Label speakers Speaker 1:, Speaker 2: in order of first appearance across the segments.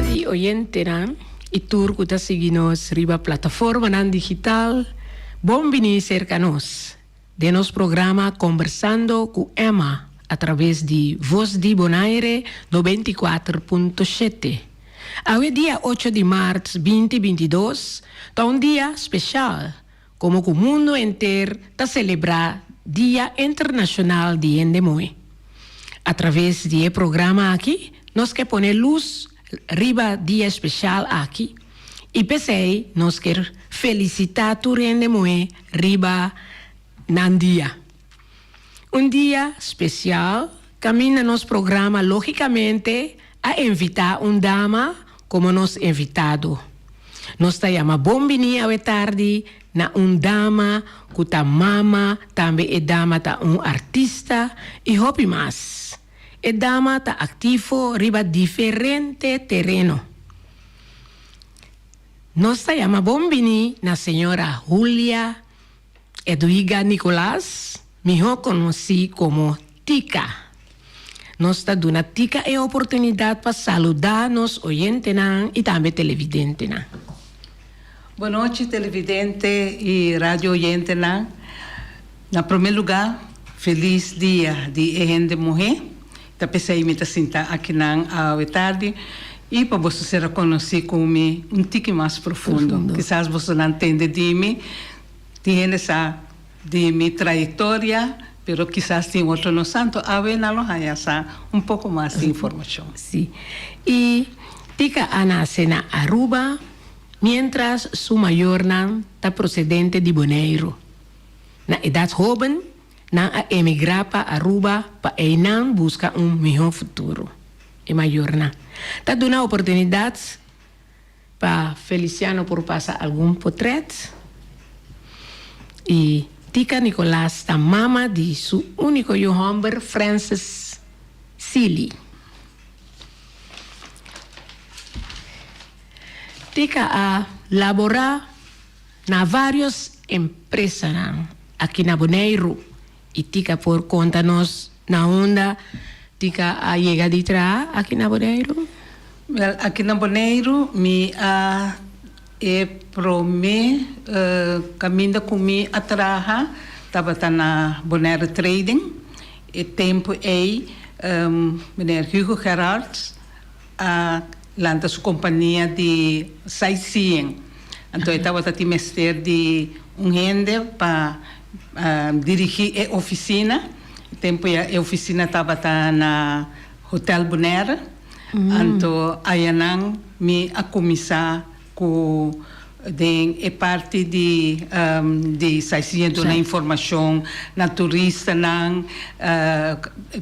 Speaker 1: tardi oyentenan y tur cu ta sigui nos riba plataformanan digital. Bon bini cerca nos den nos programa Conversando cu Emma a traves di Voz di Bonaire 94.7. Awe dia ocho di maart binti 22 ta un dia special Komo ku mundu henter ta selebrá Dia Internashonal di Hende Muhé. Atraves di e programa aki nos ke pone lus riba dia speshal aki i p'esei nos ker felisitá tur hende muhé riba nan dia. Un dia spesial kaminda nos programa lógikamente a invitá un dama komo nos invitado. Nos ta yama bon biní awe tardi na un dama ku ta mama, tambe e dama ta un artista i hopi mas. E dama ta aktivo riba diferente tereno. Nos ta yama bon biní na señora Julia Edwiga Nicolaas, mihó konosí komo Tika. Nos ta duna Tika e oportunidat pa saludá nos oyentenan i tambe televidentenan.
Speaker 2: Bonochi televidente i radio oyentenan. Na promé lugá, felis dia di e hende muhé. Ta p'esei mi ta sinta akinan awe tardi i pa boso sera konosí ku mi un tiki mas profundo. Kisas bosonan tende di mi, tin hende sa di mi trayektoria, pero kisas tin otro no sa. Anto awe nan lo haña sa un poko mas di informashon.
Speaker 1: Sí. I Tika a nase na Aruba, miéntras su mayornan ta prosedente di Boneiru. Na edat hóben Nan a emigrá pa Aruba pa einan buska un mihó futuro. E mayornan ta duna oportunidat pa Feliciano por pasa algun potret i Tika Nicolaas ta mama di su úniko yu hòmber Francis Sealy. Tika a laborá Na varios empresanan aki na Boneiru y Tika por conta nos na unda Tika a yega di traha aki na Boneiru?
Speaker 2: Wel, aki na Boneiru mi a e prome caminda cu mi a traha tabata na Bonaire Trading. E tempo ey meneer Hugo Gerards a lanta su kompania di sightseeing. Anto e tabata tin mester di un hende pa dirigí e ofisina. E tempu ya e ofisina tabata na Hotel Bonaire. Anto ayanan mi a kuminsá ku den e parti di di sightseeing duna informashon na turistanan,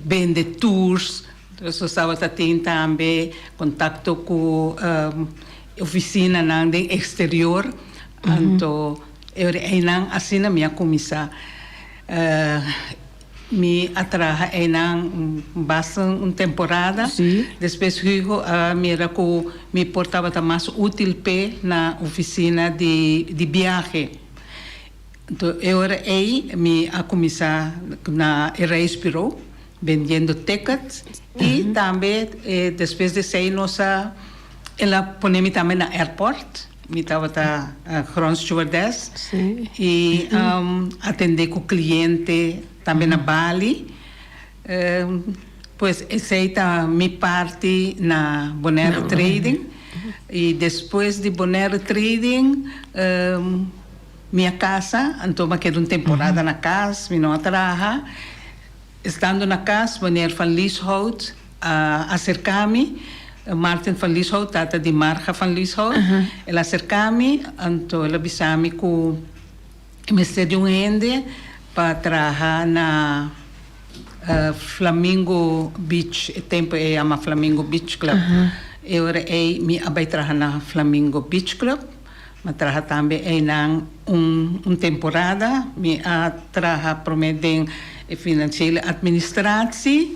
Speaker 2: bende tours. Nos tabata tin tambe kontakto ku ofisinanan den eksterior, anto e ora einan asina mi a kuminsá. Mi a traha einan basta un temporada, despues Hugo a mira ku mi por tabata mas útil p'e na ofisina di biahe. Anto e ora ei mi a kuminsá na e reisburo. Bendiendo tickets y tambe despues di esey nos a el a pone mi tambe na airport mi tabata ground stewardess y atende cu cliente tambe na Bali pues esey ta mi parti na Bonaire Trading y despues di Bonaire Trading mi a casa anto mi a keda un temporada na cas mi no a traha. Estando na cas, meneer Van Lieshout a acerca mi, Martin van Lieshout, tata di Marga van Lieshout, el a acerca mi, anto el a bisa mi cu e mester di un hende pa traha na Flamingo Beach, e tempo e yama Flamingo Beach Club. E ora ey mi a bay traha na Flamingo Beach Club. Mi a traha tambe einan un un temporada. Mi a traha promé den e financiële administratie.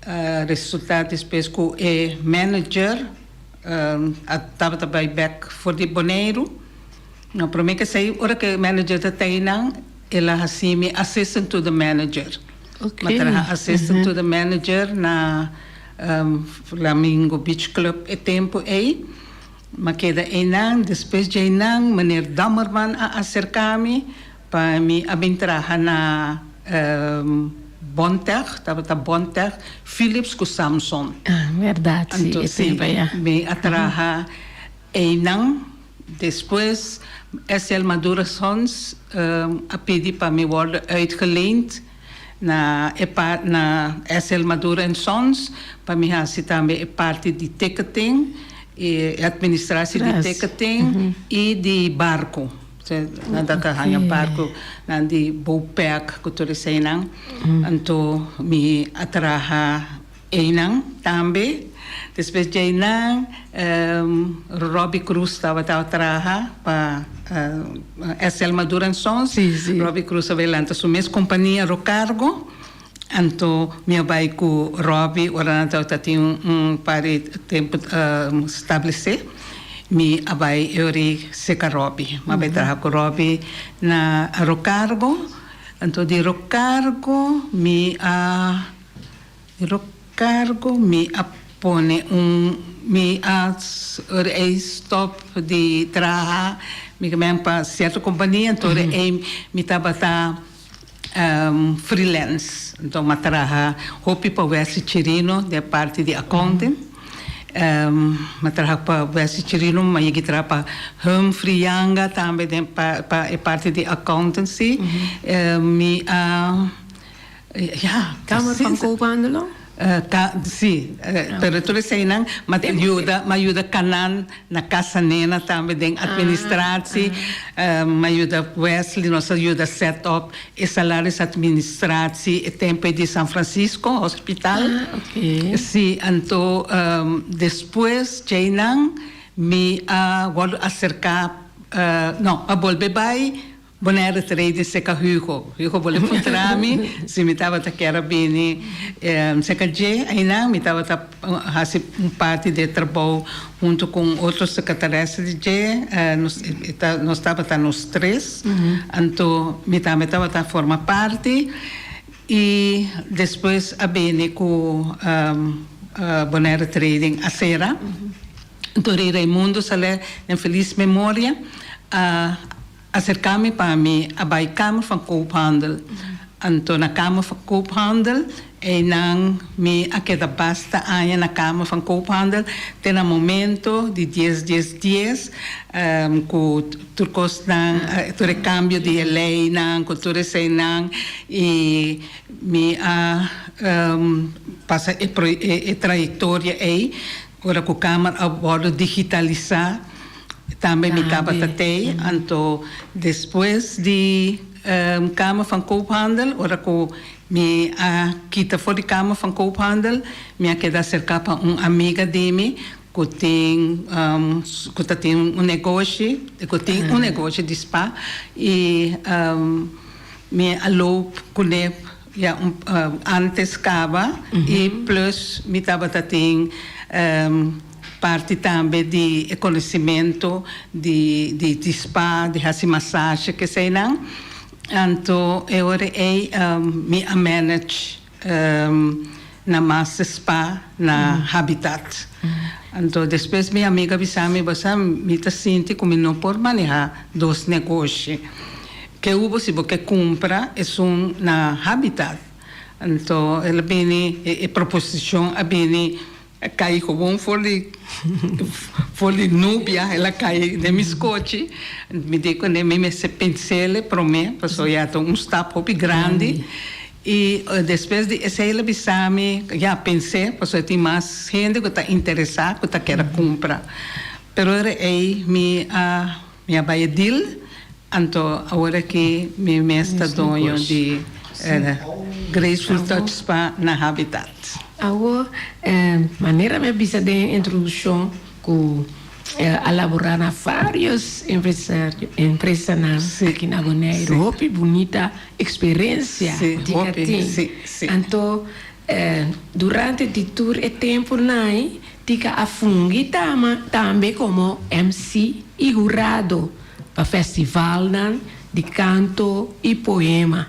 Speaker 2: A resultá despues ku e manager a tabata bai bèk for di Boneiru. No, promé ku esei ora ku e manager ta ta einan el a hasi mi assistant to the manager. Mi a traha assistant to the manager na. Flamingo Beach Club e tempu ei. M'a keda einan, despues djeinan meneer Dammerman a aserká mi pa mi a bin traha na Bontech, tabata Bontech, Philips ku Samson.
Speaker 1: Ah, bèrdat, si, e tempu ei, ya.
Speaker 2: Mi a traha einan, despues SL Maduro Sons a pidi pa mi wòrdu uitgeleend na e na SL Maduro and Sons pa mi hasi tambe e parti di ticketing, e administratie di ticketing y di barco. Nan ta haña barco nan di Bopec cu tur eseinan. Anto mi a traha Einan tambe. Despues djeinan Robbie Cruz tabata traha pa SL Maduro and Sons. Robbie Cruz a bai lanta su mes kompania Rocargo. Anto mi a bai ku Robbie ora nan tabata tin un par di tempu stablesé. Mi a bai eori seka Robbie. Mi a bai traha ku Robbie na Rocargo. Anto di Rocargo mi a. Ro cargo mi a pone un mi a ora ey stop di traha mi ke men pa cierto compania anto ora ey mi tabata freelance anto mi a traha hopi pa Wesley Chirino den parti di accounting mi a traha pa Wesley Chirino mi a yega traha pa Humphrey Yanga tambe den pa e parti di accountancy mi a. Ja,
Speaker 1: Kamer van Koophandel?
Speaker 2: Ta, si. Pero tur eseinan m'a ta yuda, m'a yuda Kanan na Casa Nena tambe den administratie. M'a yuda Wesley, nos a yuda set up e salaris administratie e tempo ei di San Francisco Hospital.
Speaker 1: Ah, oké.
Speaker 2: Si, anto despues djeinan mi a wòrdu aserká, no, a bolbe bai Bonaire Trading seka Hugo. Hugo bole puntra mi si mi tabata kier a bini seka dje. Einan mi tabata hasi un parti di e trabou hunto ku un otro sekretaresa di dje. Nos tabata nos tres. Anto mi tambe tabata forma parti. I despues a bini ku Bonaire Trading a sera. Anto Rei Raimundo Saleh den felis memoria a Acerca mi pa mi a bay Kamer van Koophandel. Anto na Kamer van Koophandel eynan mi a keda basta aña na Kamer van Koophandel te na momento di dies dies dies cu tur cosnan tur e cambio di e leynan cu tur eseynan y mi a pasa e trayectoria ey ora cu Kamer a wordo digitalisa. Tambe mi tabata tei, anto despues di Kamer van Koophandel, ora ku mi a kita for di Kamer van Koophandel, mi a keda aserká pa un amiga di mi ku tin ku ta tin un negoshi, ku tin un negoshi di spa i mi a loop kuné ya un antes kaba i plus mi tabata tin. Parti tambe di e conocimento di di spa, di haci massage keseinan. Anto e ora ei mi a manage na Master Spa na Habitat. Anto despues mi amiga a bisa mi, bo sa mi ta sinti cu mi no por maneha dos negoshi. Ke hubo si bo ke cumpra esun na Habitat? Anto el a bini, e proposicion a bini. A kai gewoon for di for di nubia, el a kai den mi skochi. Mi di kuné mi mester pens'el e promé, pasobra ya ta un stap hopi grandi. I despues di esei el a bisa mi, ya pens'é, pasobra tin mas hende ku ta interesá ku ta kere kumpra. Pero ora ei mi a mi a bai e deal, anto awor aki mi mes ta doño di Graceful Touch Spa na Habitat.
Speaker 1: Awor, manera mi a bisa den e introduccion cu a labora na varios empresanan aki na Boneiru, hopi bunita experiencia di a tin. Anto durante di tur e temponan Tika a fungi tambe como MC y hurado pa festivalnan di canto y poema.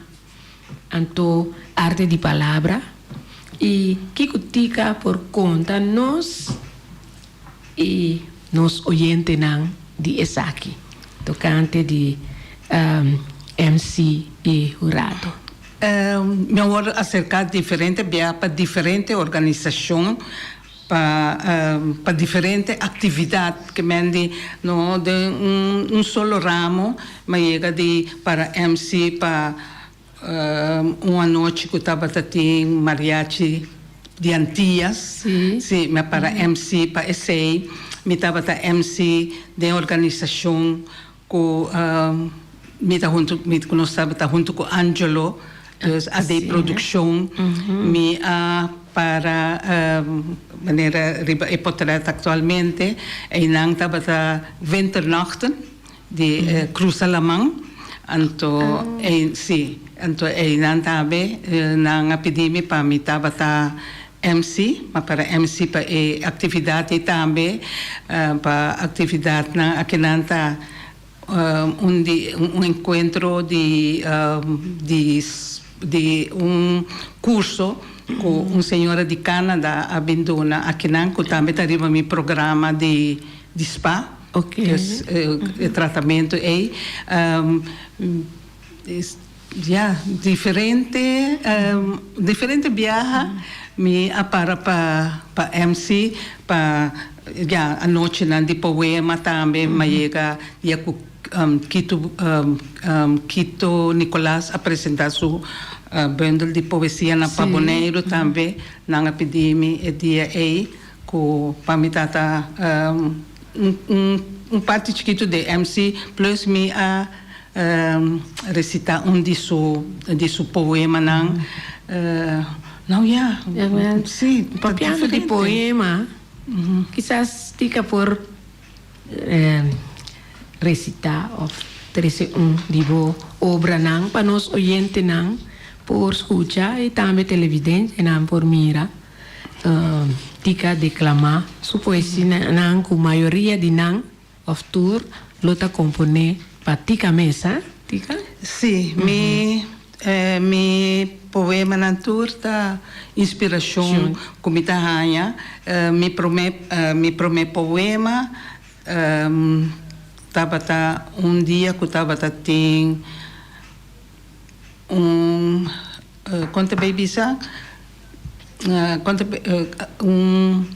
Speaker 1: Anto Arte di Palabra. I kiko Tica por konta nos i nos oyentenan di esaki tokante di MC i hurado?
Speaker 2: Mi a wòrdu aserká diferente bia pa diferente organisashon pa pa diferente aktividat ke men di no den un solo ramo mi a yega di para MC pa Un anochi ku tabata tin mariachi di Antillas, si, mi a para MC pa esei. Mi tabata MC den organisashon ku mi ta huntu, mi ku nos tabata huntu ku Angelo, dus AD Produkshon. Mi a para manera riba e potret aktualmente, einan tabata Winternachten. Di cruza laman, anto ei si, anto einan tambe nan a pidi mi pa mi tabata MC, ma para MC pa e actividad ei tambe, pa actividadnan akinan ta un di un encuentro di di di un curso cu un señora di Canada a bin duna akinan cu tambe ta riba mi programa di di spa. Dus e tratamentu ei ya diferente diferente biaha mi a para pa pa MC pa ya anochinan di poema tambe mi a yega dia ku Quito Quito Nicolaas a presenta su bundel di poesia na pa Boneiru tambe nan a pidi mi e dia ei. Ku pa mi tata un parti chikitu di MC plus mi a resita un di su di su poemanan. Nou ya, si, ta
Speaker 1: Papiando di poema, kisas Tika por resita of trese un di bo obranan pa nos oyentenan por skucha i tambe televidentenan por mira. Tika deklamá su poesianan ku mayoria di nan òf tur lo ta komponé pa Tika mes, ha Tika?
Speaker 2: Sí, mi mi poemanan tur ta inspirashon ku mi ta haña. Mi promé mi promé poema tabata un dia ku tabata tin un kon ta bay bisa? Un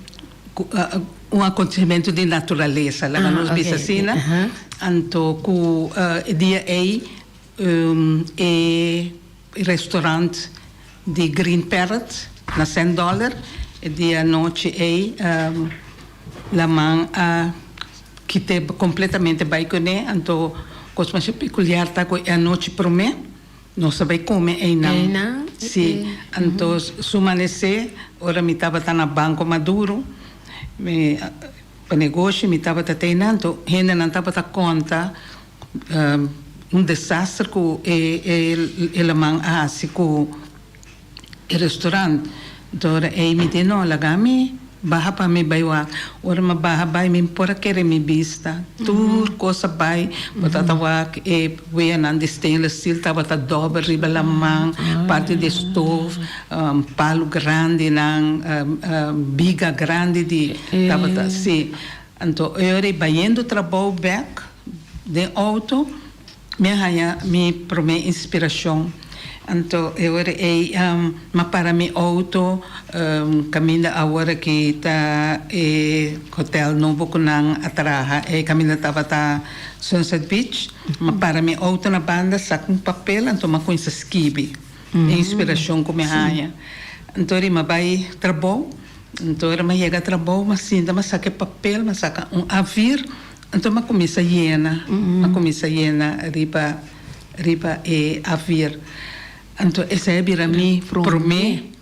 Speaker 2: un acontecimento di naturalesa, laga nos bisa asina. Anto cu e dia ey e restaurant di Green Parrot na Cent Dollar, e dia anochi ey laman a kite completamente bay cune. Anto cos masha peculiar ta cu e anochi prome. Nos a bai come einan.
Speaker 1: Einan?
Speaker 2: Si. Anto su manesé, ora mi tabata na Banco Maduro, mi pa negoshi mi tabata te einan, anto hendenan tabata konta un desaster ku e e laman a hasi ku e restaurant. Anto ora ei mi di no, laga mi baha pa mi bai wak. Ora mi a baha bai mi por a kere mi bista. Tur kos a bai. Bo tabata wak e weanan di stainless steel tabata dòbel riba laman, parti di stoof, palu grandinan, biga grandi di tabata si. Anto e ora ei bayendo trabou bèk den outo. Mi a haña mi promé inspirashon. Anto e ora ei mi a para mi outo kaminda awor aki ta e hotel nobo ku nan a traha, e kaminda tabata Sunset Beach. Mi a para mi outo na banda, saka un papel anto mi a kuminsá skibi e inspirashon ku mi a haña. Anto ora mi a bai trabou, anto ora mi a yega trabou mi a sinta mi a saka e papel, mi a saka un A-vier. Anto m'a kuminsá yena, m'a kuminsá yena riba riba e A-vier. Anto esei a bira mi promé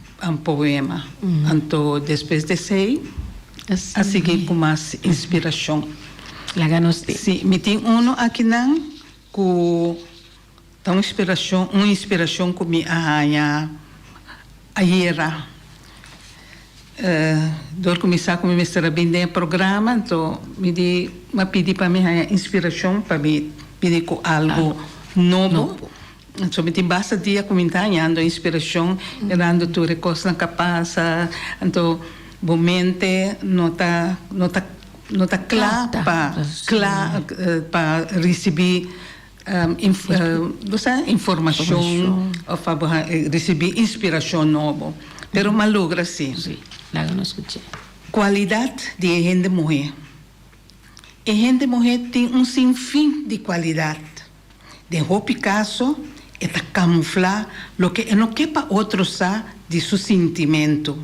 Speaker 2: poema. Anto despues di esei a sigui ku mas inspirashon.
Speaker 1: Laga nos tin.
Speaker 2: Sí, mi tin unu akinan ku ta un inspirashon, un inspirashon ku mi a haña ayera. Dor ku mi sa ku mi mester a bin den e programa, anto mi di, mi a pidi pa mi haña inspirashon pa mi bini ku algu nobo. So mi tin basta dia ku mi ta hañando inspirashon, mirando tur e kosnan ku a pasa. Anto bo mente no ta no ta no ta kla pa kla pa risibí bo sa informashon òf pa bo risibí inspirashon nobo. Pero mi a logra si.
Speaker 1: Laga nos skuch'é.
Speaker 2: Kualidat di e hende muhé. E hende muhé tin un sinfin di kualidat. Den hopi kaso e ta kamuflá loke e no ke pa otro sa di su sintimentu.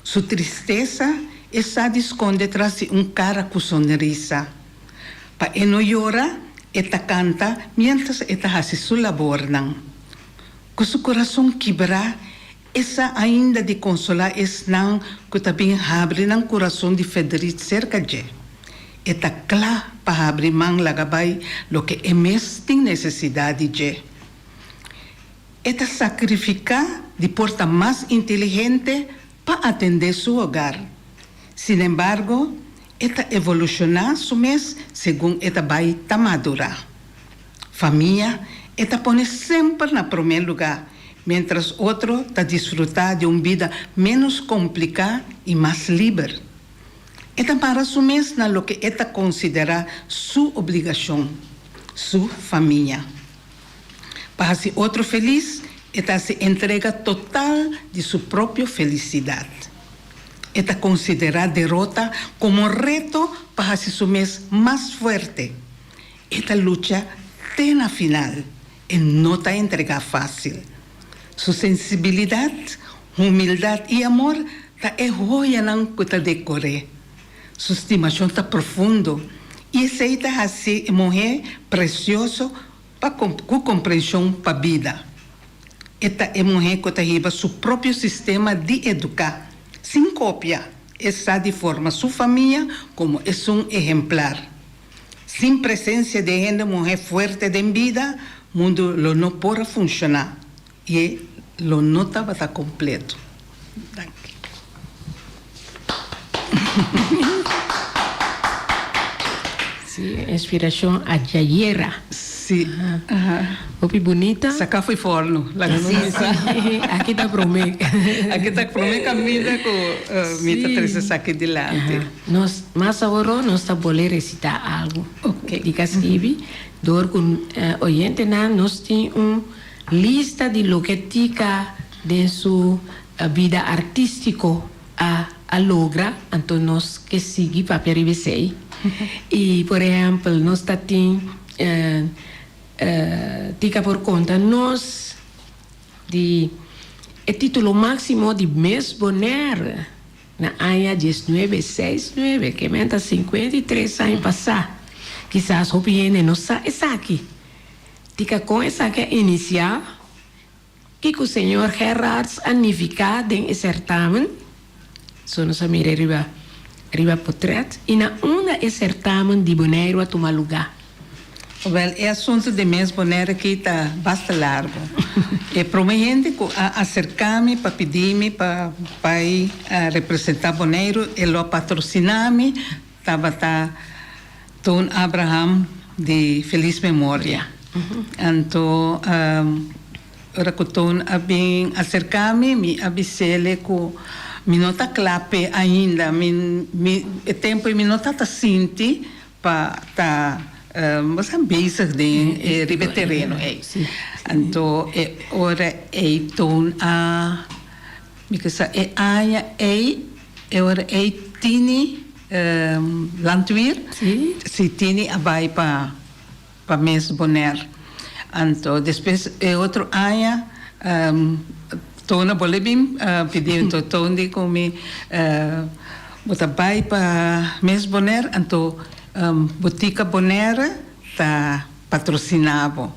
Speaker 2: Su tristesa e sa di skonde tras di un kara ku sonrisa. Pa e no yora, e ta kanta miéntras e ta hasi su labornan. Ku su kurason kibrá, e sa ainda di konsolá esnan ku ta bin habri nan kurason di ferdrit serka dje. E ta kla pa habri man laga bai loke e mes tin nesesidat di dje. E ta sakrifiká di por ta mas inteligente pa atendé su hogar. Sinembargo, e ta evolushoná su mes segun e ta bai ta madurá. Famia e ta pone semper na promé lugá, miéntras otro ta disfrutá di un bida ménos kompliká i mas liber. E ta mara su mes na loke e ta konsiderá su obligashon, su famia. Pa hasi otro felis, e ta hasi entrega total di su propio felisidat. E ta konsiderá derota komo reto pa hasi su mes mas fuerte. E ta lucha te na final, e no ta entregá fásil. Su sensibilidat, humildat i amor ta e hoyanan ku ta dekor'é. Su stimashon ta profundo i esei ta hasi e muhé presioso pa ku komprenshon pa bida. E ta e muhé ku ta hiba su propio sistema di eduká, sin kopia, e sa di forma su famia komo esun ehemplar. Sin presensia di e hende muhé fuerte den bida, mundu lo no por a funshoná i e lo no tabata kompleto. Danki.
Speaker 1: Sí, inspirashon a djayera.
Speaker 2: Sí.
Speaker 1: Hopi bunita.
Speaker 2: Saca fo'i forno, laga nos bisa.
Speaker 1: Aki ta prome.
Speaker 2: Aki ta prome caminda cu mi ta trece esaki dilanti.
Speaker 1: Nos mas aworo nos ta bole recita algo.
Speaker 2: Ok.
Speaker 1: Di ka skibi door cu oyentenan nos tin un lista di loke Tica den su bida artistico a a logra, anto nos ke sigui papia riba esei. I por ehèmpel nos ta tin Tica por konta nos di e título máksimo di Miss Bonaire na aña diesnuebe seis nuebe, ke men ta 53 aña pasá. Kisas hopi hende no sa esaki. Tica kon esaki a inisiá? Kiko señor Gerards a nifiká den e sertamen? So nos a mira riba riba potret i na unda e sertamen di Boneiru a tuma lugá?
Speaker 2: Wèl, e asuntu di mes Bonaire aki ta basta largu. E promé hende ku a aserká mi pa pidi mi pa bai representá Boneiru, e lo a patrosiná mi, tabata Toon Abraham di felis memoria. Anto ora ku Toon a bin aserká mi, mi a bis'ele ku mi no ta kla p'e ainda. Mi mi e tempu ei mi no ta ta sinti pa ta bo sa bezig den e riba e tereno ei. Anto e ora ei Toon a mi ke sa e aña ei e ora ei Tini Landweer, si Tini a bai pa pa Miss Bonaire. Anto despues e otro aña Toon a bolbe bin pidi anto Toon di ku mi bo ta bai pa Miss Bonaire anto Botica Bonaire ta patrociná bo.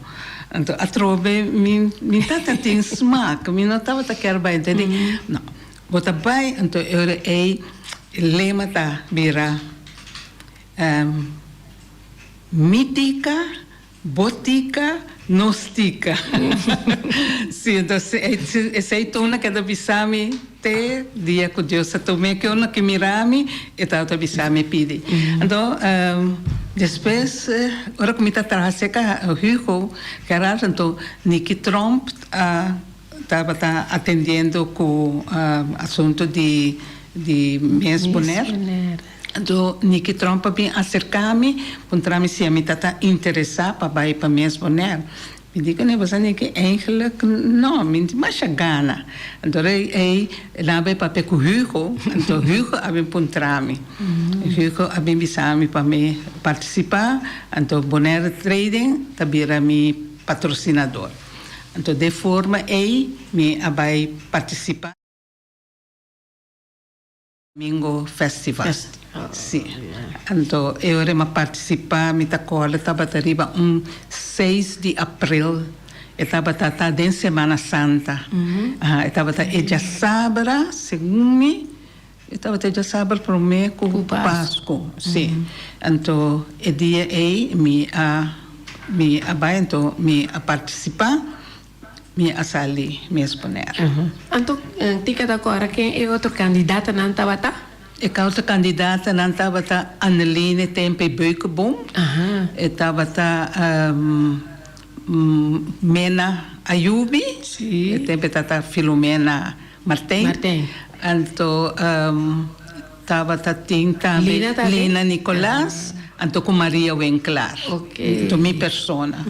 Speaker 2: Anto atrobe mi mi tata tin smak mi no tabata kier bai anto e di no. Bo ta bai, anto e ora ei e lema ta bira, Mi tika, bo tika, nos tika. Sí, anto esei tur a keda bisa mi te dia ku Dios a tum'é. Ke ora ke mira mi, e tabata bisa mi pidi. Anto. Despues ora ku mi ta traha serka Hugo Gerard anto Nicky Tromp a tabata atendiendo ku asunto di di Miss Bonaire. Anto Nicky Tromp a bin aserka mi puntra mi si ami ta ta interesa pa bai pa Miss Bonaire. Mi di ku ne, Bo sa Nicky, eigenlijk no, mi no tin masha gana. Anto rei ei nan a bai papia ku Hugo, anto Hugo a bin puntra mi. Hugo a bin bisa mi pa mi partisipá, anto Bonaire Trading ta bira mi patrosinador. Anto den forma ei mi a bai partisipá. Mingo Festival. Sí. Anto e ora mi a partisipá, mi ta kòrda tabata riba un seis di april. E tabata ta den Semana Santa. Aha, e tabata e djasabra, segun mi, e tabata e djasabra promé ku Pasku. Sí. Anto e dia ei mi a mi a bai, anto mi a partisipá. Mi a sali mes poner.
Speaker 1: Anto tika ta kòrda ken e otro kandidatanan tabata?
Speaker 2: E otro kandidatanan tabata Anneline Tempe Beukeboom, e tabata Mena Ayubi, e tempe tabata Filomena Martijn, anto tabata tin tambe Lina Nicolaas, anto ku Maria Winklaar, anto mi persona.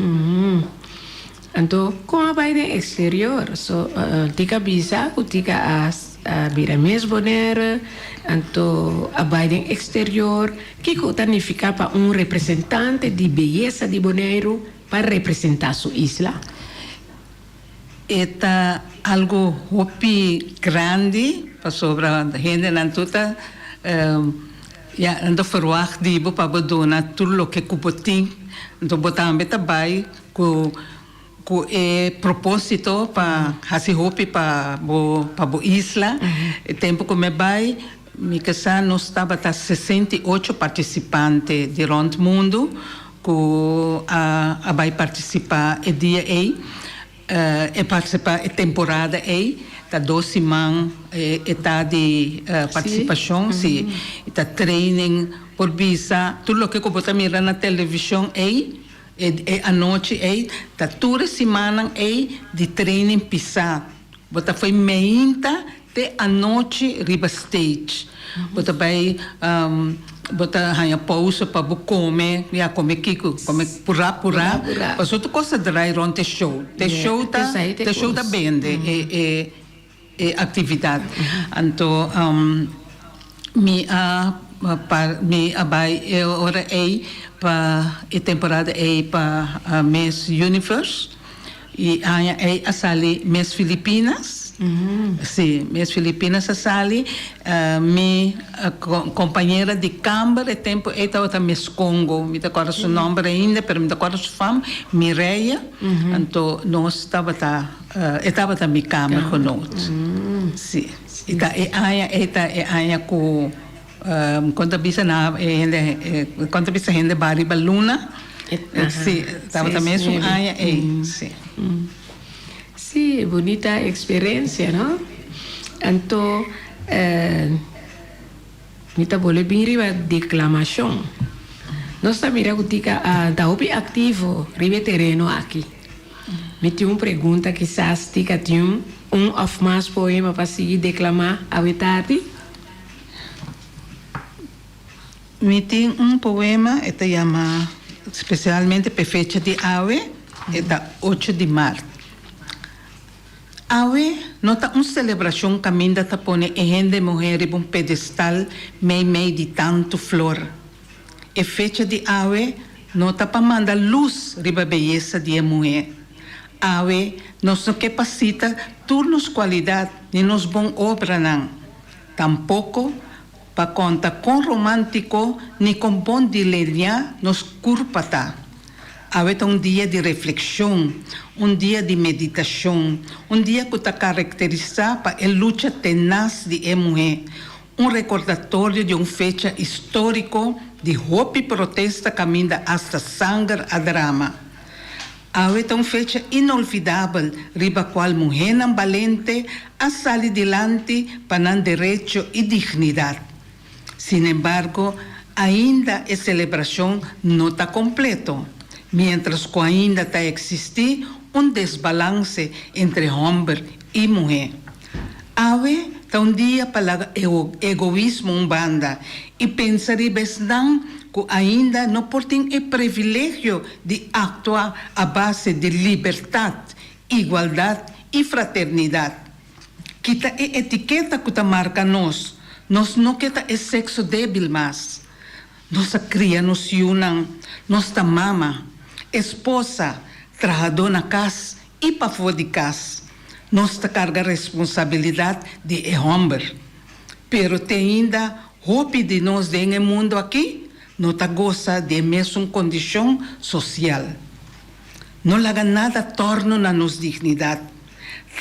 Speaker 1: Anto kon a bai den exterior? So tika bisa ku tika a bira mes Bonaire, anto a bai den exterior. Kiko ta nifiká pa un representante di beyesa di Boneiru pa representá su isla?
Speaker 2: E ta algu hopi grandi pasobra hendenan tur ta ya nan ta ferwagt di bo pa bo duna tur loke ku bo tin. Anto bo tambe ta bai Ku ku e propósito pa hasi hopi pa bo pa bo isla. E tempu ku mi a bai, mi ke sa nos tabata 68 partisipante di rònt mundu ku a a bai partisipá e dia ei. E partisipá e temporada ei, ta dos siman e ta di partisipashon, si. Ta training por bisa tur loke ku bo ta mira na televishon ei. E anochi ei ta tur e simannan ei di training pisá. Bo ta fo'i meinta te anochi riba stage. Bo ta bai bo ta haña pousa pa bo kome, ya kome kiko? Kome purá purá. Pasobra tur kos ta drai rònt e show. Te show ta te show ta bende e e actividad. Anto mi a mi a bay e ora ey pa e temporada ey pa Miss Universe y aña ey a sali Miss Filipinas. Si, Miss Filipinas a sali. Mi compañera di camber e tempo ey tabata Miss Congo. Mi ta corda su nomber ainda pero mi ta corda su fam, Mireille. Anto nos tabata. E tabata mi kamergenoot. Sí. I ta e aña ei ta e aña ku kon ta bisa na e hende kon ta bisa hende ba riba luna. Sí, tabata mesun aña ei. Sí.
Speaker 1: Sí, bunita eksperensia, no? Anto Mi ta bolbe bin riba deklamashon. Nos ta mira ku Tika a ta hopi aktivo riba e tereno aki. Mi tin un pregunta, kisas Tika tin un òf mas poema pa sigui deklamá awe tardi?
Speaker 2: Mi tin un poema, e ta yama spesialmente p'e fecha di awe, e ta ocho di mart. Awe no ta un selebrashon kaminda ta pone e hende muhé riba un pedestal meimei di tantu flor. E fecha di awe no ta pa manda lus riba beyesa di e muhé. Awe nos no ke pa sita tur nos kualidat ni nos bon obranan, tampoko pa konta kon romántiko ni kon bon dileniá nos kurpa ta. Awe ta un dia di reflekshon, un dia di meditashon, un dia ku ta karakterisá pa e lucha tenas di e muhé, un rekordatorio di un fecha históriko di hopi protesta kaminda asta sanger a drama. Awe ta un fecha inolvidabel riba kual muhénan balente a sali dilanti pa nan derecho i dignidat. Sinembargo, Ainda e selebrashon no ta kompleto, miéntras ku ainda ta eksistí un desbalanse entre hòmber i muhé. Awe ta un dia pa laga e egoismo un banda i pensa riba esnan ku ainda no por tin e privilegio di aktua a base di libertat, igualdat i fraternidat. Kita e etiketa ku ta marka nos. Nos no ke ta e sekso débil mas. Nos a kria nos yunan, nos ta mama, esposa, trahadó na kas i pafó di kas. Nos ta karga responsabilidat di e hòmber. Pero te ainda hopi di nos den e mundu akí no ta gosa di e mesun kondishon sosial. No laga nada tòrnu na nos dignidat.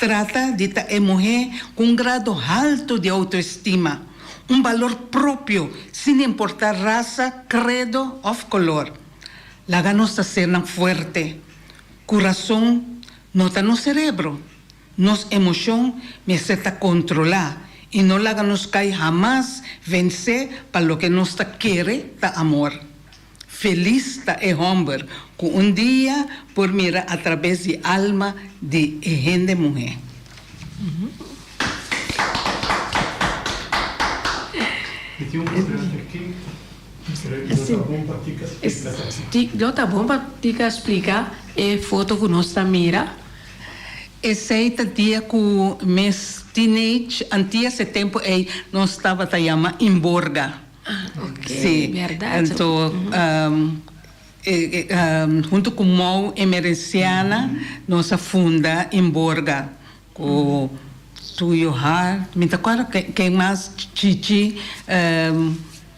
Speaker 2: Trata di ta e muhé ku un grado haltu di outoestima, un balor propio sin importá rasa, kredo òf kolor. Laga nos ta sernan fuerte. Kurason no ta nos serebro. Nos emoshon mester ta kontrolá i no laga nos kai hamas vensé pa loke nos ta kere ta amor. Felis ta e hòmber ku un dia por mira atrabes di alma di e hende muhé.
Speaker 3: Mi tin un pregunta aki, pero lo ta bon pa Tika splika tambe.
Speaker 1: Lo ta bon pa Tika splika e foto ku nos ta mira.
Speaker 2: Esei ta dia ku mes teenage, antia e tempu ei nos tabata yama imborga.
Speaker 1: Ah, ok,
Speaker 2: Sí,
Speaker 1: berdad.
Speaker 2: anto hunto ku Mou Emerenciana nos a funda Imborga ku Tuyo Hart, mi ta acuerdo ken mas, Chichi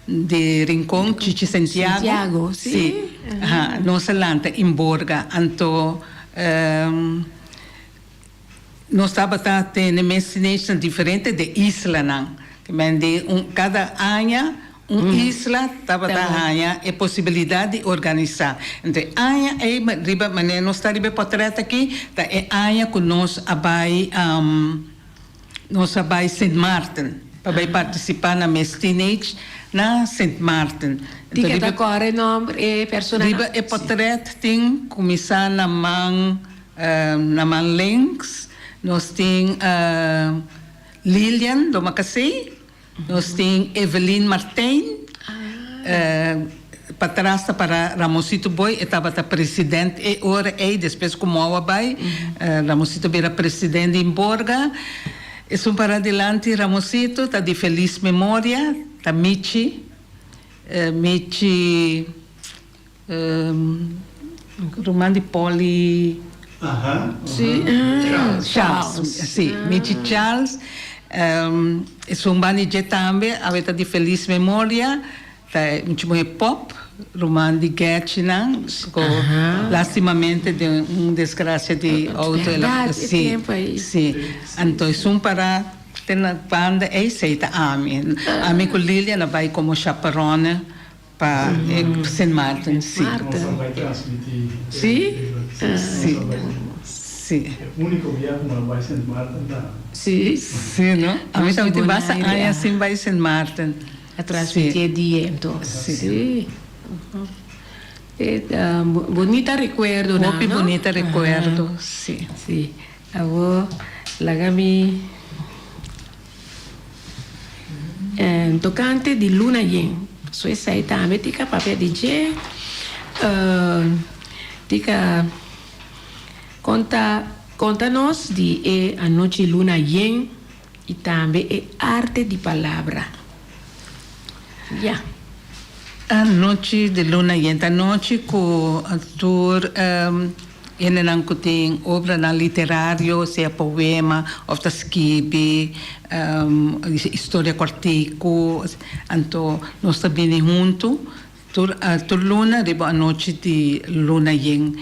Speaker 2: di Rincon, Chichi Santiago.
Speaker 1: Santiago, sí.
Speaker 2: Sí, aha, nos a lanta Imborga, anto Nos tabata tene mes sineisnan diferente de islanan. Te men di un kada aña un isla tabata haña e posibilidat di organisá. Enton e aña ei riba manera nos ta riba e potrèt aki ta e aña ku nos a bai nos a bai Sint Maarten pa bai partisipá na mes teenage na Sint Maarten.
Speaker 1: Di ke ta kòrda e nòmber e personanan?
Speaker 2: Riba e potrèt tin kuminsá na man. Na man links nos tin Lilian Domacassé, nos tin Evelyn Martijn, patras ta para Ramonsito Boy, e tabata president e ora ey, despues cu Mou a bay, Ramonsito bira president di Imborga. Esun para dilanti Ramonsito ta di felis memoria, ta Michi, Michi. Ruman di Polly. Charles. Si, Michi Charles. Esun banda di dje tambe awe ta di felis memoria. Ta muchu muhe pop, ruman di Getchinan. Ku lastimamente den un desgracia di auto el a. Si, si. Anto esun para te na banda ei, esei ta ami. Ami ku Lilian a bai komo chaperone. Pa Sint Maarten, si.
Speaker 3: Nos a bai transmiti e
Speaker 1: Si?
Speaker 2: Si. Si.
Speaker 3: E unico bia cu mi a bai Sint Maarten ta.
Speaker 1: Si.
Speaker 2: Si, no? Ami tambe tin basta aña sin bai Sint Maarten.
Speaker 1: A transmiti e dia enton.
Speaker 2: Si.
Speaker 1: Si. E ta bunita recuerdonan, no?
Speaker 2: Hopi bunita recuerdo, si.
Speaker 1: Si. Awor laga mi tokante di luna yen. So esei tambe tin ka papia di dje. Tin ka konta konta nos di e anochi luna yen i tambe e arte di palabra. Ya.
Speaker 2: Anochi di luna yen ta anochi ku tur Hendenan ku tin obranan literario, sea poema òf ta skibi historia kòrtiku, anto nos ta bini huntu tur tur luna riba anochi di luna yen.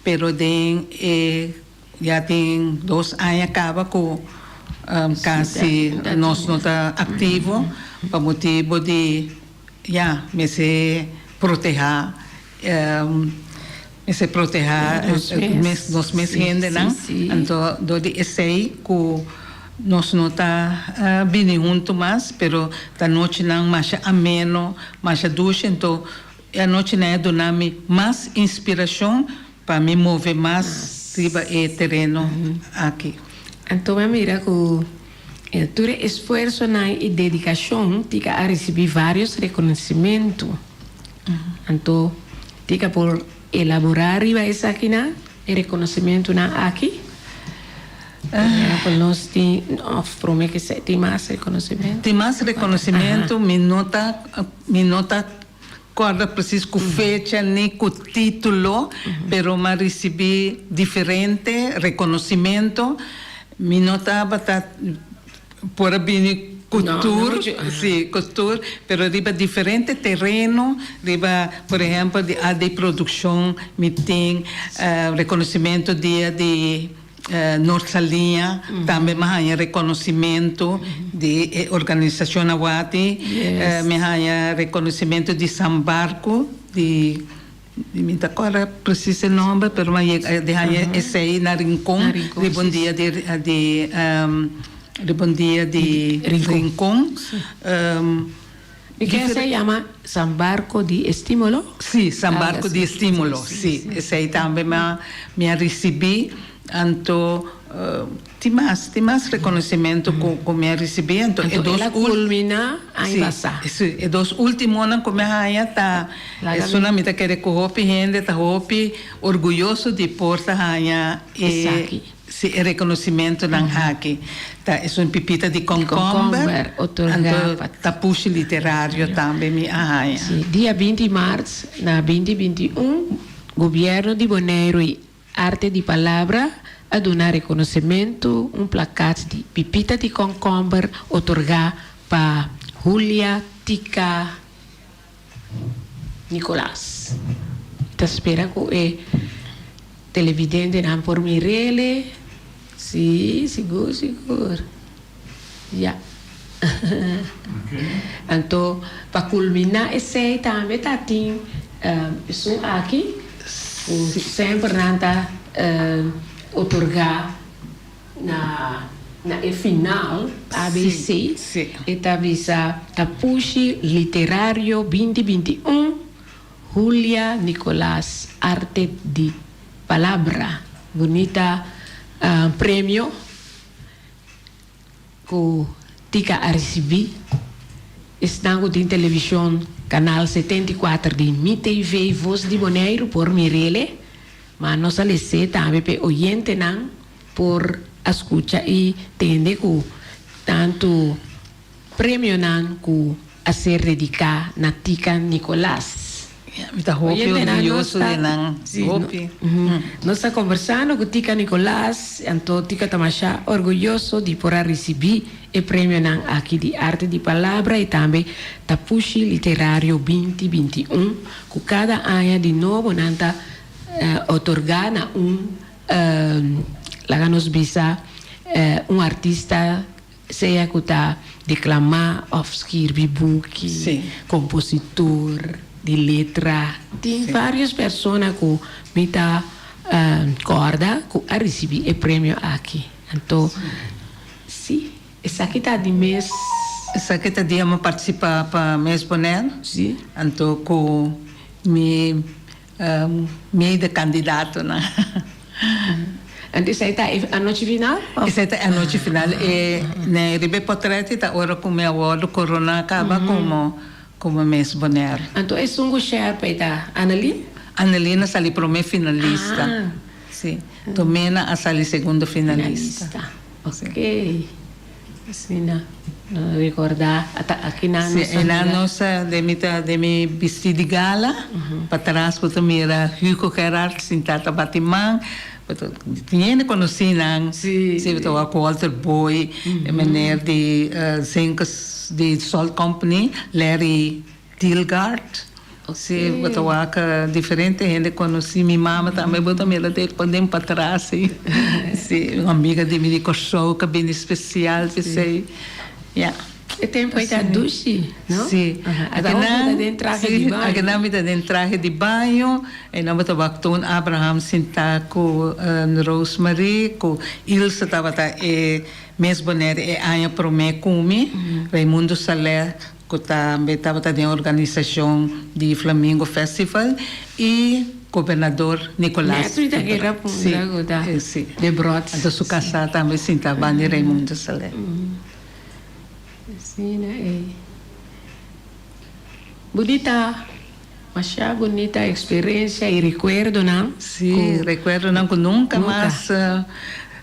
Speaker 2: Pero den e ya tin dos aña kaba ku kasi nos no ta aktivo pa motibu di ya mester protehá. Mester protehá nos mes hendenan. Anto dor di esei ku. Nos no ta bini huntu mas, pero ta nochinan masha ameno, masha dushi, anto e anochinan a duna mi mas inspirashon pa mi move mas riba e tereno aki.
Speaker 1: Anto mi a mira ku tur e esfuersonan i dedikashon Tika a risibí vários rekonosimentu. Anto Tika por elaborá riba esakinan, e rekonosimentunan aki? Por ehempel nos tin, òf promé ke esei tin mas rekonosimentu?
Speaker 2: Tin mas rekonosimentu, mi no ta mi no ta kòrda presis ku fecha ni ku título, pero mi a risibí diferente rekonosimentu. Mi no tabata por a bini ku tur, sí, ku tur, pero riba diferente tereno, riba por ehempel di AD Produccion mi tin rekonosimentu dia di Noord Saliña tambe mi a haña reconocimento di e organisacion awati, mi a haña reconocimento di San Barco di mi ta acorda precies e nomber pero mi a yega di haña esey na Rincon riba un dia di di riba un dia di Rincon.
Speaker 1: Mi ke esei yama San Barco di Estímulo?
Speaker 2: Sí, San Barco di Estímulo, sí. Esei tambe mi a risibí. Anto tin mas, tin mas reconocimento cu mi a risibí.
Speaker 1: Anto e dos el a culminá aña pasá.
Speaker 2: Sí, e dos últimonan cu mi a haña ta esunnan mi ta kere cu hopi hende ta hopi orguyoso di por ta haña e. Si e reconocimentonan aki ta esun pipita di concomber, anto tapushi literario tambe mi a haña.
Speaker 1: Si, dia 20 maart na 2021 Gobierno di Boneiru y Arte di Palabra a duna reconocimento un plakat di pipita di concomber otorga pa Julia Tica Nicolas. Mi ta spera cu e televidentenan por mirele. Si, sigur, sigur. Ya. Anto, pa culmina esey tambe ta tin esun aki cu semper nan ta otorga Na na e final, ABC, e ta bisa Tapushi Literario 2021, Julia Nicolaas Arte di Palabra. Bunita premio ku Tika a risibí. Esnan ku tin televishon kanal 74 di Mi TV Vos di Boneiru por mir'ele. Ma nos a les'é tambe p'e oyentenan por a skucha i tende ku tantu premionan ku a ser dediká na Tika Nicolaas.
Speaker 2: Ya, mi ta hopi orguyoso di nan, hopi.
Speaker 1: Nos ta kombersando ku Tika Nicolaas, anto Tika ta masha orguyoso di por a risibí e premionan aki di Arte di Palabra i tambe Tapushi Literario 2021, ku kada aña di nobo nan ta otorgá na un, laga nos bisa, un artista sea ku ta deklamá òf skirbi buki, kompositor di letra. Tin vários persona ku mi ta kòrda ku a risibí e premio aki. Anto, sí, esaki ta di mes.
Speaker 2: Esaki ta dia mi a partisipá pa Mes Bonaire. Anto ku mi Mei de kandidatonan.
Speaker 1: Anto esei ta e anochi final?
Speaker 2: Esei ta e anochi final. E ne riba e potret ta ora ku mi a wòrdu koroná kaba komo komo Miss Bonaire.
Speaker 1: Anto esun ku sherpa e ta Annelien?
Speaker 2: Annelien a sali promé finalista. Si. Tomena a sali segundo finalista.
Speaker 1: Finalista. Oké. Asina no recorda ata aki nan
Speaker 2: nos a mira. Nos den mi ta den mi bisti di gala patras bo ta mira Hugo Gerard sinta ta bati man tin hende conoci nan si bo ta wak Walter Boy e meneer di Zinkers di Salt Company Larry Tilgard si bo ta wak diferente hende conoci mi mama tambe bo ta mira den patras si si un amiga di mi di Corsou cu a bini special p'esey ya.
Speaker 1: E tempo ei ta dushi, no?
Speaker 2: Sí.
Speaker 1: Akinan den trahe di baño.
Speaker 2: Akinan mi ta den trahe di baño. Einan bo ta wak Toon Abraham sintá ku Rosemarie, ku Ilse tabata e mes Bonaire e aña promé ku mi. Raimundo Saleh ku tambe tabata den organisashon di Flamingo Festival i Gobernador Nicolaas.
Speaker 1: Net mi ta kere puntra ku ta Debrot.
Speaker 2: Anto su kasá tambe sintá banda di Raimundo Saleh.
Speaker 1: Asina ei. Bunita, masha bunita experiencia y recuerdonan.
Speaker 2: Sí, recuerdonan cu nunca mas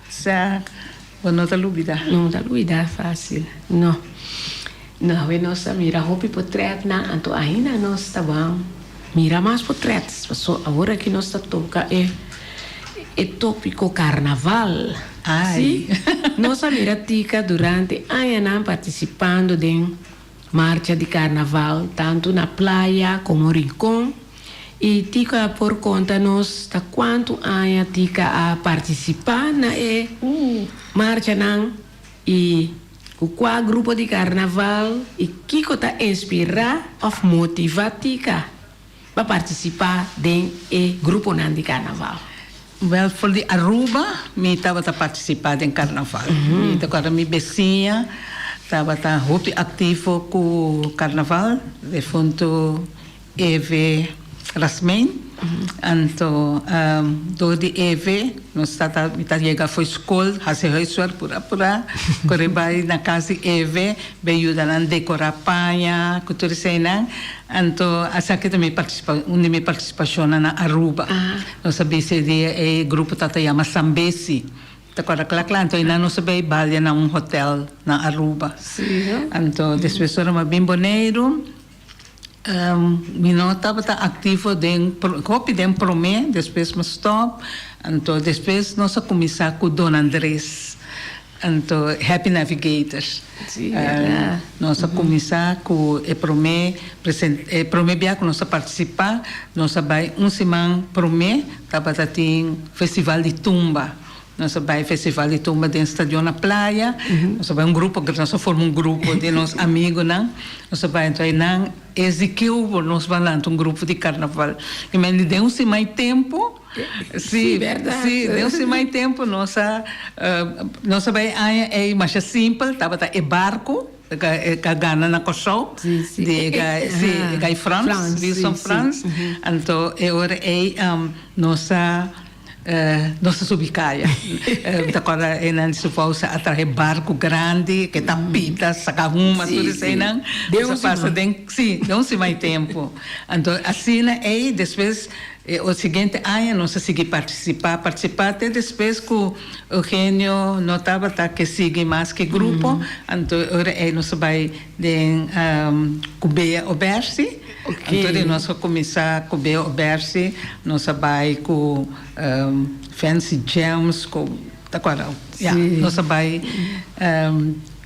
Speaker 2: sa bo no ta lubida.
Speaker 1: No ta lubida facil, no. No, awe nos a mira hopi potretnan, anto ainda nos ta ban mira mas potret, paso awor aki nos ta toca e e topico carnaval.
Speaker 2: Ay.
Speaker 1: Sí, nos a mira Tika durante añanan participando den marcha di carnaval tanto na Playa como Rincon y Tika por conta nos ta cuanto aña Tika a participa na e marchanan y cu cua grupo di carnaval y kico ta inspira of motiva Tika pa participa den e gruponan di carnaval.
Speaker 2: Wel for di Aruba mi tabata participa den carnaval. Mi ta corda mi beciña tabata hopi activo cu carnaval, defunto Eve Rasmijn. Anto door di Eve nos tata mi ta yega for school haci huiswerk pura pura corre bay na cas di Eve bay yuda nan decora paña cu tur eseynan. Anto esaki ta mi participa un di mi participacionnan na Aruba. Nos a bisa e dia e grupo tata yama Sambesi. Ta kòrda kla kla. Anto einan nos a bai balia na un hotel na Aruba. Anto despues ora mi a bin Boneiru mi no tabata aktivo den hopi den promé despues mi a stòp. Anto despues nos a kuminsá ku Don Andres. Anto Happy Navigators. Nos a kuminsá ku e promé e promé bia ku nos a partisipá, nos a bai un siman promé tabata tin festival di tumba. Nos a bai festival di tumba den stadion na Playa. Nos a bai un grupo, nos a forma un grupo di nos amigunan. Nos a bai anto einan es di kiubo nos ban lanta un grupo di karnaval. I men di den un siman i tempu.
Speaker 1: Sí, berdad.
Speaker 2: Sí, den un siman y tempo nos a nos a bay aña ey masha simpel, tabata e barco cu a gana na Corsou, di e guy, sí, e guy Frans, Wilson Frans, anto e ora ey nos a nos a subi caya. Mi ta acorda eynan di Sufousa a traha e barco grandi cu ta pita, saca huma, tur eseynan, nos a pasa den, sí, den un siman y tempo. Anto asina ey despues E o siguiente aña nos a sigui partisipá, partisipá te despues ku Eugenio no tabata ke sigui mas ke grupo, anto e ora ei nos a bai den ku Bea Obersi, anto di nos a kuminsá ku Bea Obersi, nos a bai ku Fancy Gems, ku ta kòrda? Ya, nos a bai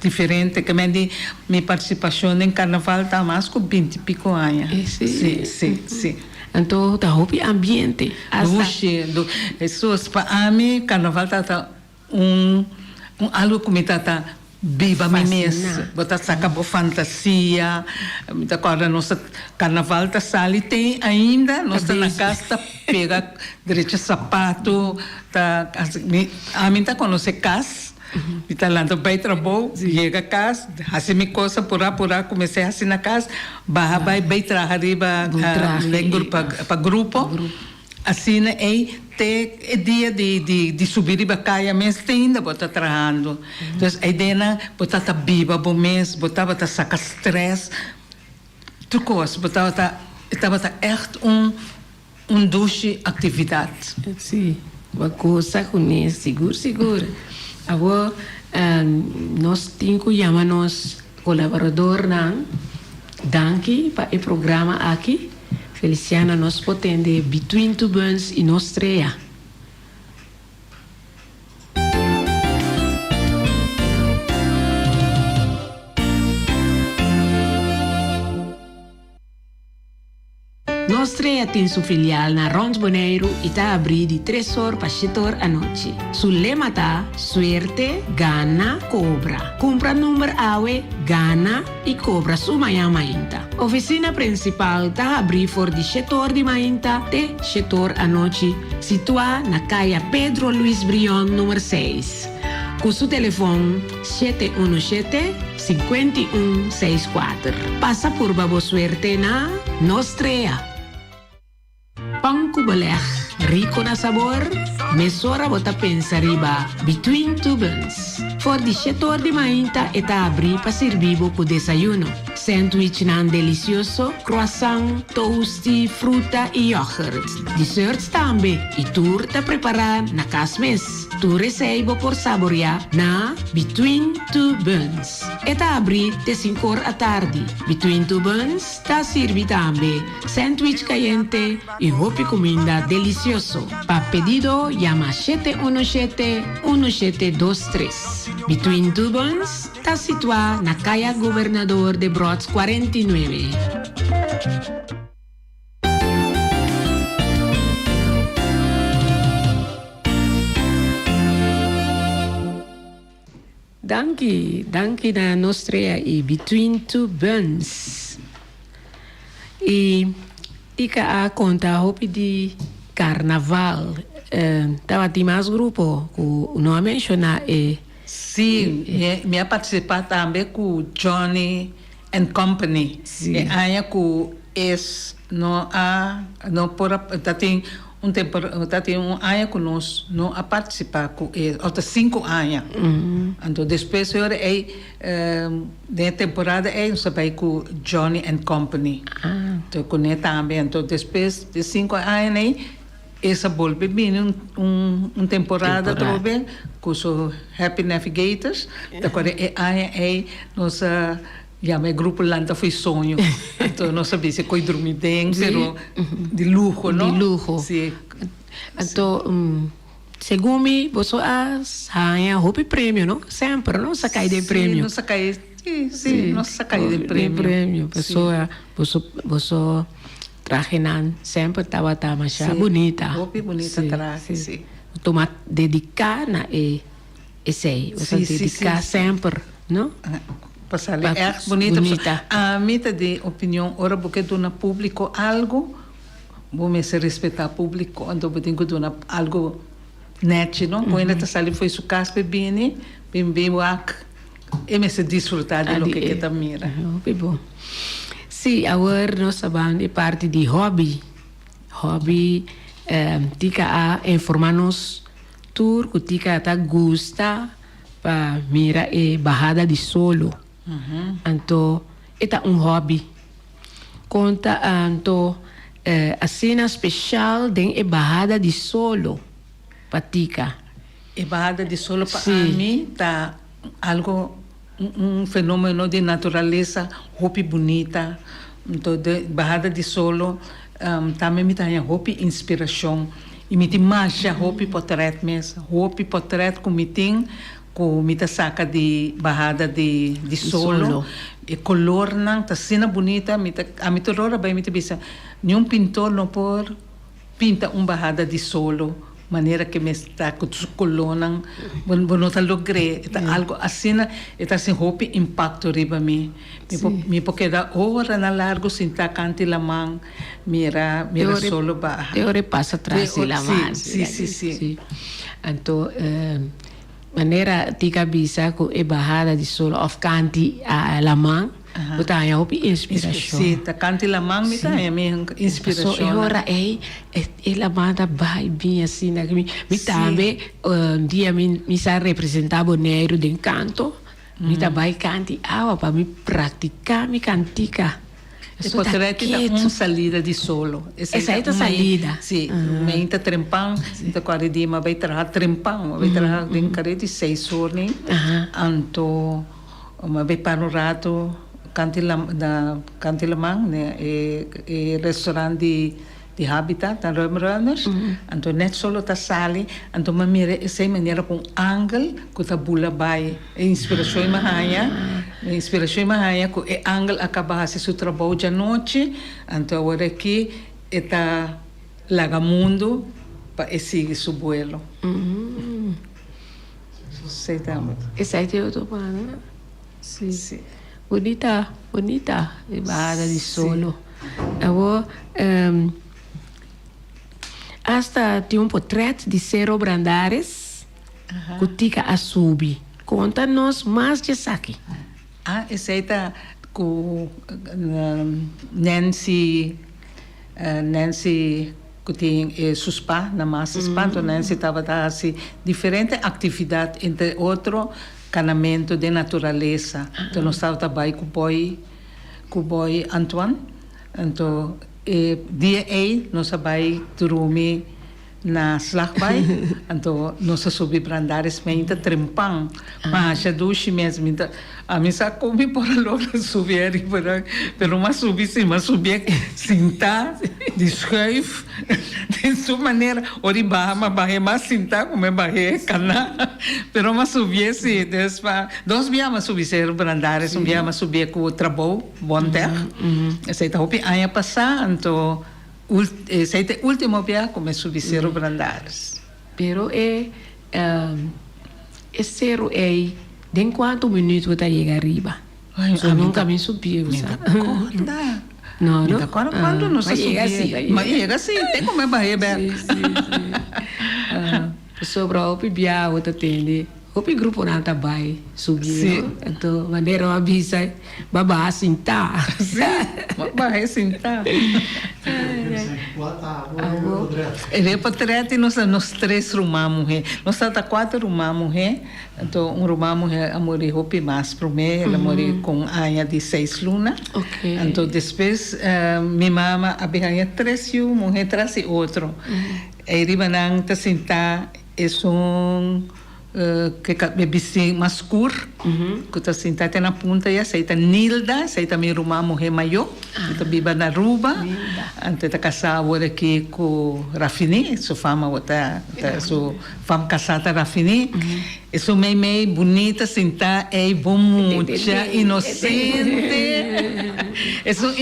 Speaker 2: diferente, ke men di mi partisipashon den karnaval ta mas ku binti piko aña. Sí, sí, sí.
Speaker 1: Anto ta hopi ambiente
Speaker 2: hasta. Dushi, du, Hesus, pa ami carnaval ta ta un un algo cu mi ta ta biba mi mes.
Speaker 1: Fasciná.
Speaker 2: Bo ta saca bo fantasia, mi ta corda nos ta carnaval ta sali te ainda nos ta na cas ta pega drecha sapato ta haci mi ami ta conoce cas. Mi ta lanta bai trabou, yega kas, hasi mi kos apurá apurá ku mester hasi na kas, baha bai bai traha riba den pa grupo. Asina ei te e dia di di subi riba kaya mes te ainda bo ta trahando. Entonces eidenan bo ta ta biba bo mes, bo tabata saka stress, tur kos. Bo tabata, e tabata ègt un. Un dushi actividad.
Speaker 1: Sí, bo a goza kuné, sigur sigur. Awor nos tin ku yama nos kolaboradornan danki pa e programa aki. Feliciana, nos por tende Between Two Buns i Nos Strea. Nostrea tin su filial na rònt Boneiru i ta abrí di tres or pa shete or anochi. Su lema ta, Suerte, gana, kobra. Kumpra number awe, gana i kobra su mañan mainta. Ofisina prinsipal ta habrí for di shete or di mainta te shete or anochi, situá na Kaya Pedro Luis Brion number seis. Ku su telefon 717 51 64. Pasa purba bo suerte na Nostrea. Pan ku beleg, riko na sabor, mesora bo ta pensa riba Between Two Buns. For di shete or di mainta e ta abrí pa sirbi bo ku desayuno. Sandwichnan delisioso, croissant, toasty, fruta i yoghurt. Desserts tambe i tur ta prepará na kas mes. Tur esei bo por saboreá na Between Two Buns. E ta abrí te sinkor atardi. Between Two Buns ta sirbi tambe sandwich kayente i hopi kuminda delisioso. Pa pedido yama 717 1723. Between Two Buns ta situá na Kaya Gobernador Debrotz 49. Danki, danki na nos trea i Between Two Buns. I Tika a konta hopi di karnaval. Tabatin mas grupo ku no a menshoná e.
Speaker 2: Sí, mi a partisipá tambe ku Johnny and Company. E aña ku es no a no por a ta tin un tempor ta tin un aña ku nos no a partisipá ku es òf ta sinku aña. Anto despues e ora ei den e temporada ei nos a bai ku Johnny and Company. Anto kuné tambe anto despues di sinku aña ei Es a bolbe bini un un temporada atrobe cu su Happy Navigators. Ta acorda e aña ey nos a yama e grupo Lanta Fo'i Soño. Anto nos a bisa coy drumi den, pero di luho, no?
Speaker 1: Di luho.
Speaker 2: Si.
Speaker 1: Anto segun mi boso a haña hopi premio, no? Semper nos a cay den premio.
Speaker 2: Si, nos a cay, si, si, nos a cay den premio.
Speaker 1: Den premio, pasobra boso boso. Trahenan semper tabata masha bunita.
Speaker 2: Sí, hopi bunita trahe, sí.
Speaker 1: Tuma dedica na e esey.
Speaker 2: Sí, sí, sí.
Speaker 1: Dedica semper, no?
Speaker 2: Pa sali echt bunita. Ami ta di opinion ora bo ke duna publico algo, bo mester respeta publico, anto bo tin ku duna algo nechi, no? Ku hende ta sali fo'i su kas pa e bini, bin bin wak. E mester disfrutá di loke ke ta mira.
Speaker 1: Hopi bon. Sí, awor nos ta ban e parti di hobby. Hobby, Tika a informá nos tur ku Tika ta gusta pa mira e bahada di solo. Anto e ta un hobby. Kon ta anto asina speshal den e bahada di solo pa Tika?
Speaker 2: E bahada di solo pa ami ta algo un fenomeno di naturalesa hopi bunita. Nto de bahada di solo tambe mi ta haña hopi inspiracion y mi tin masha hopi potret mes, hopi potret cu mi tin cu mi ta saca di bahada di solo. E colornan ta asina bunita, mi ta ami tur ora bay mi ta bisa niun pintor no por pinta un bahada di solo manera ke mes ta ku su kolónan bo bo no ta logr'é e ta algo asina e ta hasi hopi impakto riba mi mi por mi por keda oranan largu sintá kanti laman mira mira solo baha
Speaker 1: Te ora e pasa tras di laman
Speaker 2: si si si
Speaker 1: si anto manera Tika bisa ku e bahada di solo òf kanti laman Bo ta haña hopi inspirashon.
Speaker 2: Sí, ta kanti laman mi ta haña mi inspirashon.
Speaker 1: Paso e ora ei e laman ta bai bin asina. Mi tambe un dia mi sa representá Boneiru den kanto, mi ta bai kanti awa pa mi praktiká mi kantika.
Speaker 2: E potrèt ta un salida di solo.
Speaker 1: Esei ta salida.
Speaker 2: Sí, mi ta trempan, mi ta kòrda di mi a bai traha trempan, mi a bai traha den kare di seis or ni. Anto. Mi a bai para un rato kanti na kanti laman na e e restaurant di di Habitat na Rum Runners. Anto net solo ta sali, anto mi a mira esei manera ku un angel ku ta bula bai. E inspirashon mi a haña, e inspirashon mi a haña ku e angel a kaba hasi su trabou djanochi, anto awor aki. e ta laga mundu pa e sigui su buelo. Esei tambe.
Speaker 1: Esei ta e otro banda.
Speaker 2: Sí.
Speaker 1: Sí. Bunita, bunita e bahada di solo. Awor, hasta tin un potret di Cerro Brandaris ku Tika a subi. Konta nos mas di esaki.
Speaker 2: Ah, esei ta ku Nancy, Nancy ku tin e su spa, na Master Spa. Anto Nancy tabata hasi diferente aktividat, entre otro kanamentu den naturalesa. Anto nos tabata bai ku Boy, ku Boy Antoine. Anto e dia ei nos a bai drumi na Slagbaai, anto nos a subi Brandaris meinta trempan, masha dushi mes, mi ta, ami sa kon mi por a logra subi ariba nan, pero m'a subi si, m'a subi sintá di schuif, den su manera, ora i baha m'a bah'é mas sintá ku mi a bah'é kaná, pero m'a subié si, des pa, dos bia m'a subi Seru Brandaris, un bia m'a subié ku trabou, Bonteg, esei ta hopi aña pasá, anto. Esei ta e ultimo bia ku mi subi Seru Brandaris.
Speaker 1: Pero e e seru ei den kuantu minuut bo ta yega ariba? So nunka mi subi
Speaker 2: Mi ta korda.
Speaker 1: No
Speaker 2: Mi ta korda kuantu nos a subi. Ma yega si, te ku mi bah'é bèk.
Speaker 1: Si, si, si. Pasobra hopi bia bo ta tende. Hopi gruponan ta bai subi no? Anto manera bo a bisa bo a baha sintá.
Speaker 2: Sí, bo a baha sintá. E potret di nos nos tres ruman muhé. Nos tabata kuater ruman muhé, anto un ruman muhé a muri hopi mas promé, el a muri ku un aña di seis luna. Anto despues mi mama a bin haña tres yu muhé tras di otro. Ei riba nan ta sintá esun. Ke ka e bisti mas skur ku ta sinta te na punta ya esei ta Nilda esei ta mi ruman muhé mayó e ta biba na Aruba anto e ta kasá awor aki ku Rafini su fam awor ta su fam kasá ta Rafini esun meimei bunita sintá ei bon mucha inosente esun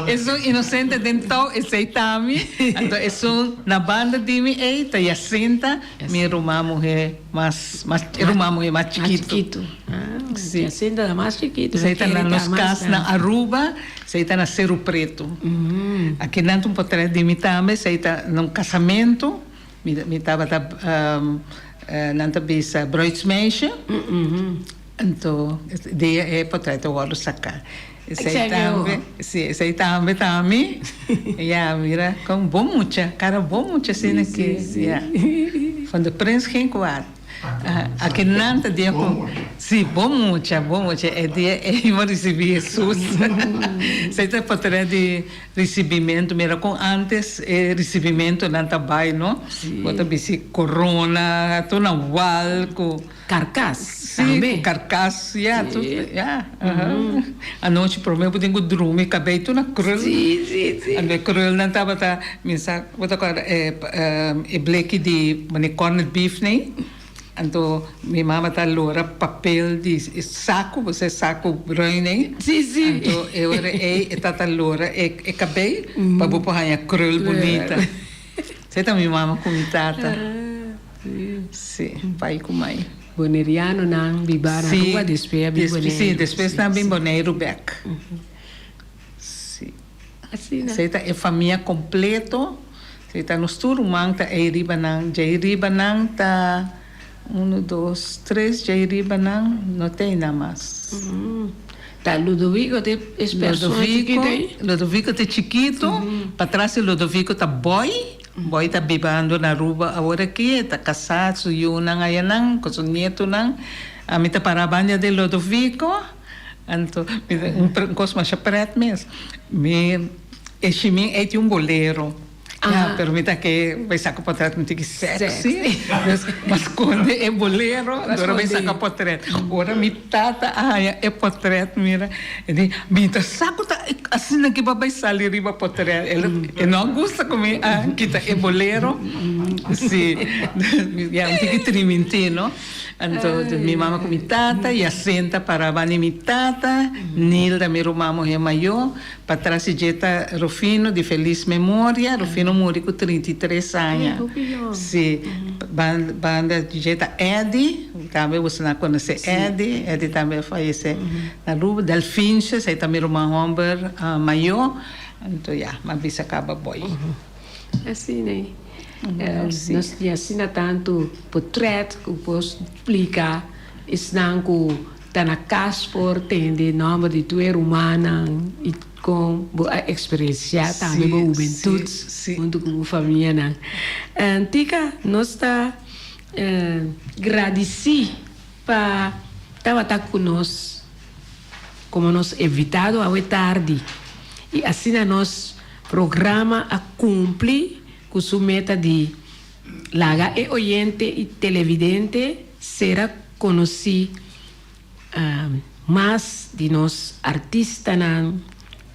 Speaker 2: esun inosente den tou esei ta mi anto esun na banda di mi ei ta Jacinta. Mi ruman muhé mas, mas, e ruman muhé mas chikitu.
Speaker 1: Mas chikitu. Ah,
Speaker 2: Si.
Speaker 1: Jacinta ta mas chikitu.
Speaker 2: Esei ta na nos kas na Aruba, esei ta na Seru Pretu. Aki nan ta un potret di mi tambe, esei ta na un kasamentu, mi, mi tabata, nan ta bisa bruidsmeisje. Anto, dia e potret a wòrdu saká. Esei tambe, si, esei tambe ta ami. Ya, mira kon bon mucha, kara bon mucha asina ki, ya. Van de prins geen kwaad. Aki nan ta dia ku, si, bon mucha, bon mucha. E dia ei mi a risibí Hesus. Esei ta e potret di risibimentu. Mira kon antes e risibimentunan ta bai, no? Bo ta bisti korona, tur na wal ku.
Speaker 1: Karkas
Speaker 2: Sí,
Speaker 1: tambe.
Speaker 2: ku karkas, ya,
Speaker 1: Sí.
Speaker 2: tur, ya, aha. Anochi promé bo tin ku drumi, kabei tur na krul.
Speaker 1: Sí, sí, sí.
Speaker 2: Anto e krulnan tabata, mi sa, bo ta kòrda e e bleki di manera corned beef nei? Anto mi mama ta lora papel di e saku, bo sa e saku bruin ei?
Speaker 1: Sí, sí.
Speaker 2: Anto e ora ei e tata lora e e kabei pa bo por haña krul bunita. Esei ta mi mama ku mi tata. Sí, pai ku mai.
Speaker 1: Bonerianonan biba na Aruba despues a bin Boneiru.
Speaker 2: Sí, despues nan bin Boneiru bek. Sí.
Speaker 1: Asina.
Speaker 2: Esei ta e famia kompleto. Esei ta nos tur ruman ta ei riba nan. Djei riba nan ta unu, dos, tres djei riba nan no ta einan mas.
Speaker 1: Ta Ludovico ta e persona chikito ei?
Speaker 2: Ludovico ta chikito. Patras di Ludovico ta Boy. Boy ta bibando na Aruba awor aki, e ta kasá, su yunan ayanan ku su nietonan. Ami ta pará banda di Lodovico, anto mi ta un kos masha prèt mes. Mi e shimin ei tin un bolero, ya, pero mi ta ke bai saka potrèt mi tin ki sèksi, dus mi a skonde e bolero, anto ora bai saka potrèt. Ora mi tata a haña e potrèt mira, e di, mi ta sa ku ta asina ki bo a bai sali riba potrèt. E no a gusta ku mi a kita e bolero. Sí, ya un tiki trimintí, no? Anto mi mama ku mi tata, Jacinta para banda di mi tata, Nilda mi ruman muhé mayó, patras di dje ta Rufino di felis memoria, Rufino muri ku 33 aña. Sí, banda di dje ta Eddy, tambe boso nan a konosé Eddy, Eddy tambe a fayesé na Aruba, Delfinche, esei ta mi ruman hòmber mayó, anto ya, mi a bisa kaba bòi.
Speaker 1: Asina e. Nos tin asina tantu potret ku por splika esnan ku ta na kas por tende nòmber di tur e rumannan i kon bo a eksperensiá tambe bo hubentut huntu ku bo famianan. Tika, nos ta gradisí pa tabata ku nos komo nos invitado awe tardi i asina nos Programa a cumpli cu su meta di laga e oyente y televidente sera conoci mas di nos artistanan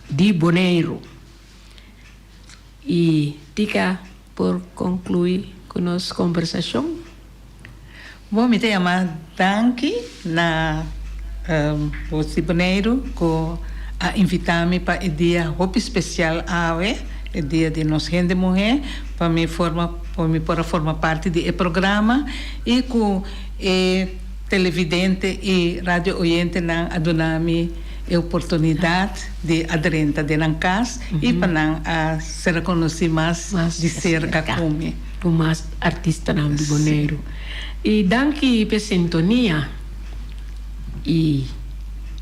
Speaker 1: di Boneiru. Y Tika por conclui cu nos conversacion.
Speaker 2: Bon, mi ta yama danki na Bos di Boneiru ku a invitá mi pa e dia hopi spesial awe, e dia di nos hende muhé, pa mi forma pa mi por a forma parti di e programa i ku e televidente i radio oyentenan a duna mi e oportunidat di a drenta den nan kas i pa nan a ser konosí mas di serka ku mi.
Speaker 1: Ku mas artistanan di Boneiru. I danki p'e sintonia i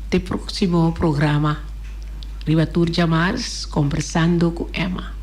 Speaker 1: te proksimo programa riba tur djamars Kombersando ku Emma.